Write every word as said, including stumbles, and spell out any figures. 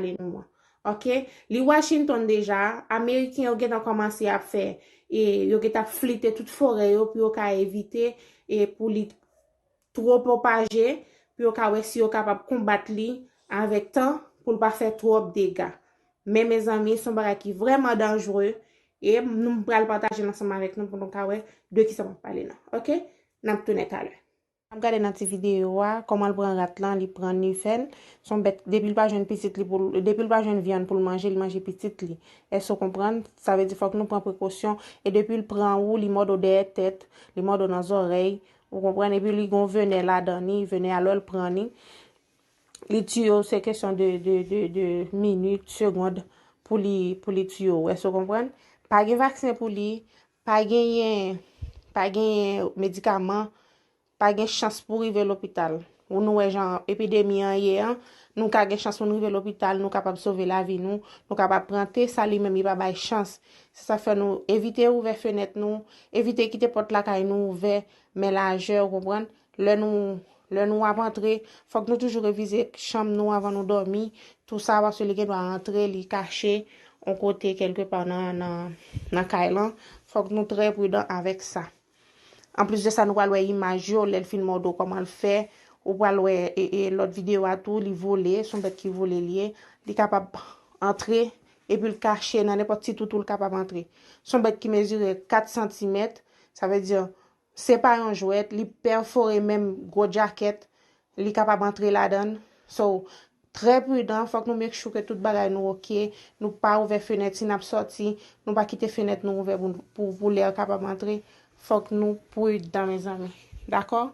pale nou an. Ok? Li Washington deja, Ameriken yo gentan kòmanse ap fè, e yo gentan ap flite tout forè yo pou yo ka evite, e pou li two pwopaje, pou yo ka wè si yo kapab konbat li avèk tan, pou l pa fè twòp dega. Men, mezanmi, se yon bagay ki vrèman danjere, e nou pral pataje l ansanm avèk nou pou nou ka wè de kisa m ap pale nan. Ok? N ap tounen talè. N ap gade nan ti videyo a, kòman l pran rat lan, li pran l, li fè l. Se yon bèt, depi l pa jwenn pitit li pou l, depi l pa jwenn vyann pou l manje, li manje pitit li. Èske w konprann? Sa vle di fòk nou pran prekosyon. E depi l pran ou, li mòde w dèyè tèt, li mòde w nan zòrèy, ou konprann? Epi li gen yon venè ladan li, venè a lè l pran li, li tiye w, se kesyon de, de, de, de minit, segond pou li, pou li tiye w. Èske w konprann? Pa gen vaksen pou li, pa genyen, pa genyen medikaman, pa gen chans pou rive lopital. Ou nou wè jan epidemi an ye an, nou ka gen chans pou nou rive lopital, nou kapab sove lavi nou, nou kapab pran te, sa li menm li pa bay chans. Se sa fè nou evite ouvè fenèt nou, evite kite pòt lakay nou ouvè, men lajè, ou konprann? Lè nou, lè nou ap antre, fòk nou toujou revize chanm nou anvan nou dòmi, tou sa, paske li gen dwa antre, li kache yon kote kèlkepa nan, nan, nan kay lan. Fòk nou trè pridan avèk sa. Anplis de sa, nou pral wè imaj yo, lè l fin mòde w, kòman l fè. Ou pral wè, e, e, lòt videyo a tou, li vole, se yon bèt ki vole l ye. Li kapab antre, epi l kache nan nenpòt ti toutou l kapab antre. Se yon bèt ki mezire kat santimèt, sa vle di, se pa yon jwèt, li pèfore menm gwo djakèt, li kapab antre ladan l. So, trè pridan, fòk nou make sure ke tout bagay nou oke, nou pa ouvè fenèt si n ap sòti, nou pa kite fenèt nou ouvè pou, pou, pou lè kapab antre. Fòk nou pridan, mezanmi. Dakò?